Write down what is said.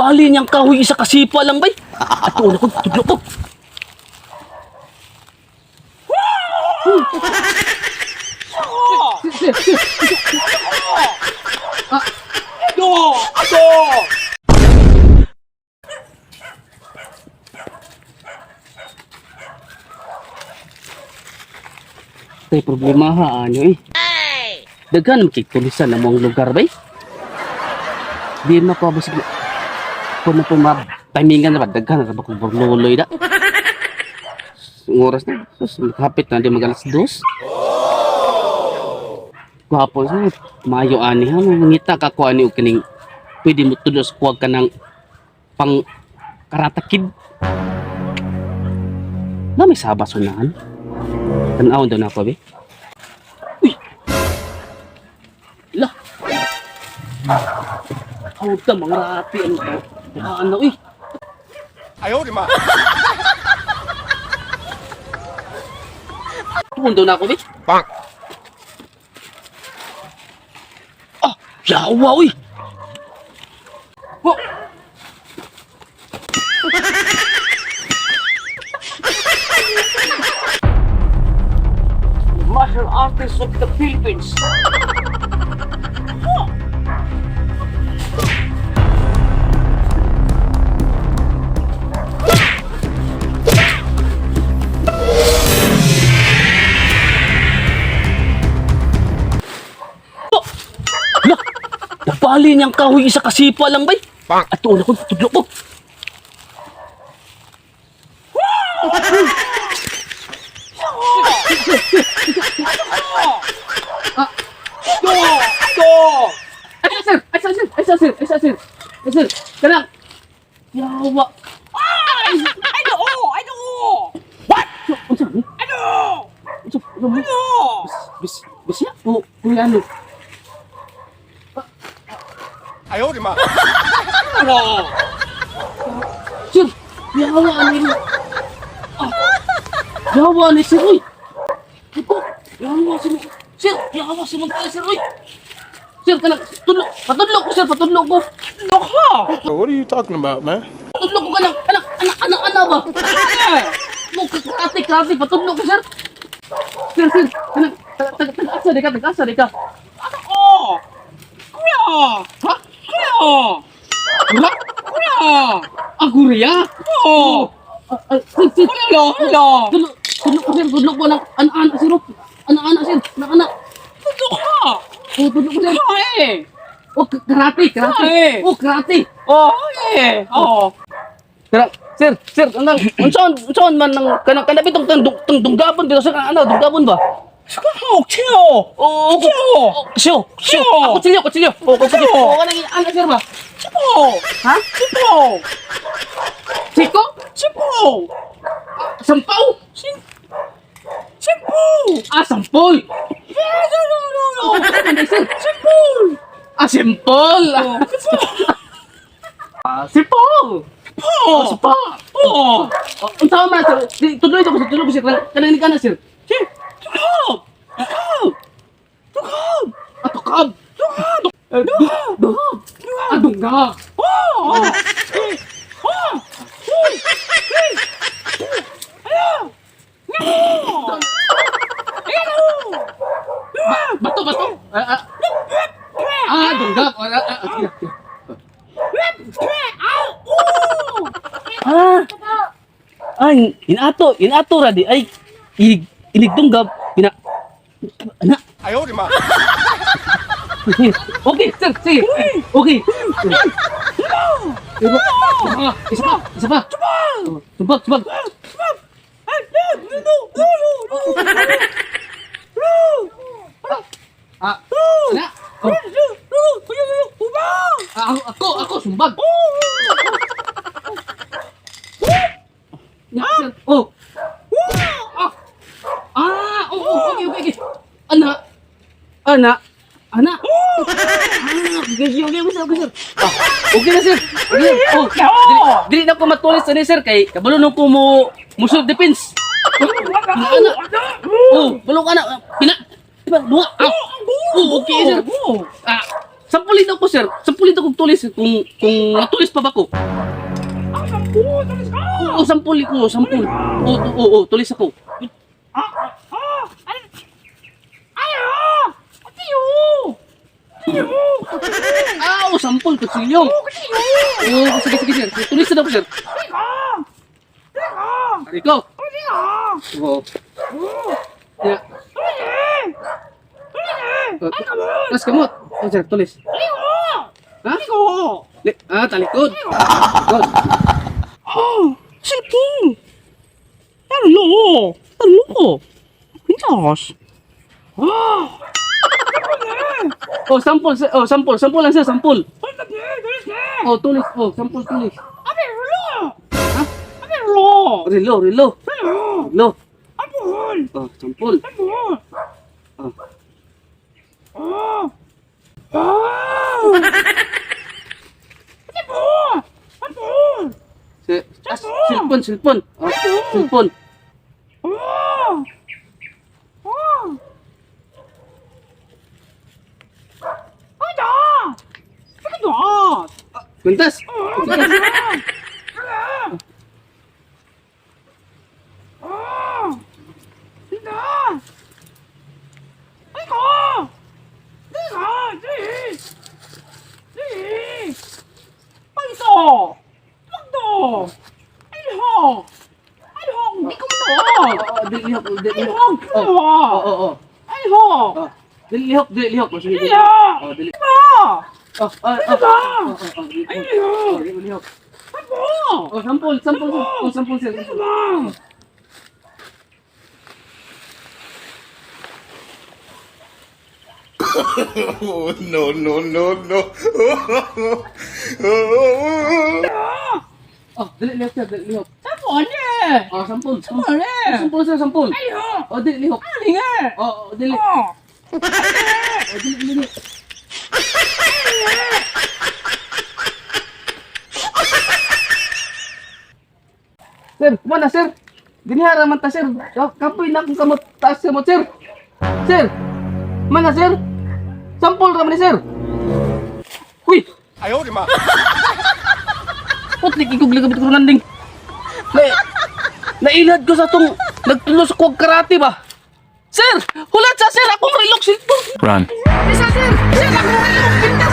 Nabali niyang kahoy isa kasipa lang bay. Ato na ko, tudlo ko. Do! Ato! Tay problema ha anyo eh. Daghan man kay tulisan na mong lugar bay. Di na ko basig kun na po ma timingan na ba daghan na ba kung burluloy da. Ang oras na sus hapit na di mag alas 2. Gwapo sa mayo ani ha mangita ka ko ani og kining pwede mo tulos kuwag ka ng pang karatakid. Na may sabas unahan. Tanawon daw na ako, be. Uy! La! Hawag ka, mga rati. Ano ba? Ano, uy! Ayaw, di ma! Tuon daw na ako, be. Bang! Ah! Yawa, uy! Oh! Martial artist of the Philippines. Lah, nabali niyang kahoy isa kasipa lang bay. Bang! Ato na ko, tudlo ko. Do! Do! Ay, sir! Ay, sir! Ay, sir! Ay, sir! Ay, sir! Kanang! Yawa! Ay, do! Ay, do! What? Unsa ni? Ay, do! Unsa? Unsa mo? Ay, do! Bis, bisya? O, Koreano? Ayaw, di ma! Ano? Sir! Yawa ni! Ah! Yawa ni sir, uy! Ito! Yawa si Sir! Yawa si Montana, sir, uy! Sir, kanang! Tudlo! Patudlo ko, sir! Patudlo ko! Naka! What are you talking about, man? Patudlo ko kanang! Anak! Anak! Anak! Anak ba? Mo, karate, karate! Patudlo ko, sir! Sir, sir! Kanang! Tag-asa, di ka! Tag-asa, di ka! Ako! Kuya! Ha? Kuya! Wala? Kuya! Ah, Korea? Oo! Ah, ah, sir, sir! Kuya, lo! Lo! Tudlo, tudlo ko, sir! Tudlo ko ng anak-anak, sir! Anak-anak, sir! Anak-anak! Tudlo ka! Oh, tudlo ko, sir! Ka eh! Oh, karate, karate. Ay! Oh, karate. Oh, eh! Oh! Tara, sir, sir, anang unsaon unsaon man nang kanang kanang bitong tang tang dunggabon dito sir, ano dunggabon ba? Suka chiyo! Oo, Chiyo! Siyo, siyo. Siyo! Ako kutsilyo, kutsilyo. Oh, kutsilyo. Siyo! Oh, kanang ano sir ba? Chipo! Ha? Chipo! Siko? Chipo! Sampaw? Chipo! Ah, sampoy. No, no, no, no! Oh, ano sir? Chipo! Ah, simpol. Ah, sipol. Oh, Po! sipa. Po! Oh, unsaon man sir? Tuloy ko, tuloy ko sir. Kanang ni kana sir. Tukab! Tukab! Tukab! Ah, tukab. Tukab! Duhab. Duhab. Ah, dungga. Oh! Oh! Bato, bato. Ah, ah. Ah, dunggab. Ah, ah, ah, sige, sige. Ah. Ay, inato, inato ra di ay inig inigdunggab pina ana. Ayaw, di ma! Okay, sir, sige. Okay. Isa pa, isa pa, isa pa. Tumbag, tumbag. Ah, ana. Oh. Ah, ako, ako, ako, sumbag. Ya, sir. Oh. Ah. Ah, oh, oh, okay, okay, okay. Ana. Ana. Ana. Ah, okay, okay, okay, sir, okay, sir. Ah, okay na, sir. Okay, sir. Oh, dili, dili na ko matulis ani, sir, kay kabalo nung ko mo mo self defense. Ana. Oh, balo ka na. Pina. Diba, duha. Ah. Oh, okay, sir. Ah, Sampulin daw ko, sir. Sampulin daw kong tulis kung natulis pa ba ko. Ah, sampul, tulis ka. Oo, sampul ko, sampul. Oo, oo, oo, tulis ako. Ah, ah, ah. Ay, ay, ah. Tiyo. Tiyo. Ah, oo, sampul, kutsilyo. Tiyo. Oo, sige, sige, sir. Tulis na daw ko, sir. Tulis ka. Tulis ka. Ikaw. Tulis ka. Oo. Yeah. Tulis eh. Tulis eh. Ay, kamot. Tapos kamot. Oh, sir, tulis. Ligo. Ha? Ligo. Ah, talikod. Talikod. Oh, cellphone. Ano? Ano? Pintas. Ah. Oh, sampul, sir. Oh, sampul. Sampul lang, sir. Sampul. Tulis eh. Oh, tulis. Oh, sampul, tulis. Abi, relo. Ha? Abi, relo. Relo, relo. Relo. Relo. Ampul. Oh, sampul. Ampul. Oh. Oh. Oh. Ampul. Ampul. Sir, ah, cellphone, cellphone. Oh, cellphone. Oh. Oh. Ano? Ano? Kwintas. Oh, Kwintas. Oh! Hindi! Ay ko! Di ka! Di! Di! Pagto! Pagto! Ay ho! Ay ho! Di ko mo! Oh, dili lihok, dili Ay lihok. ho! Oh, oh, oh, oh. Ay ho! Oh, dili lihok, dili lihok. Oh, sige, dili. Lihok! Oh, dili. Ba! Oh, oh, oh. Ano ba? Oh, oh, oh, dili. Ay ho! Oh, dili lihok. Ano? Oh, sampul, sampul. Oh, sampul, sir. Ano ba? Oh, no, no, no, no. Oh, dili lihok, sir, dili lihok. Sampol eh! Oh, sampul. Sampol eh! Sampul, sir, sampul. Ay ho! Oh, dili lihok. Ano nga? Oh, oh, dili. Oh! Oh, dili, dili. Sir, mana sir? Dinihara man ta sir. Oh, kapoy na akong kamot taas kamot sir. Sir. Mana sir? Sampol ra man ni sir. Uy, 哎呦我的妈！ putlik ikog ligabit ko landing. Na nailad ko sa tong nagtulos ko og karate ba. Sir, hulat sa sir akong relok cellphone. Run. Isa sir, sir akong relok.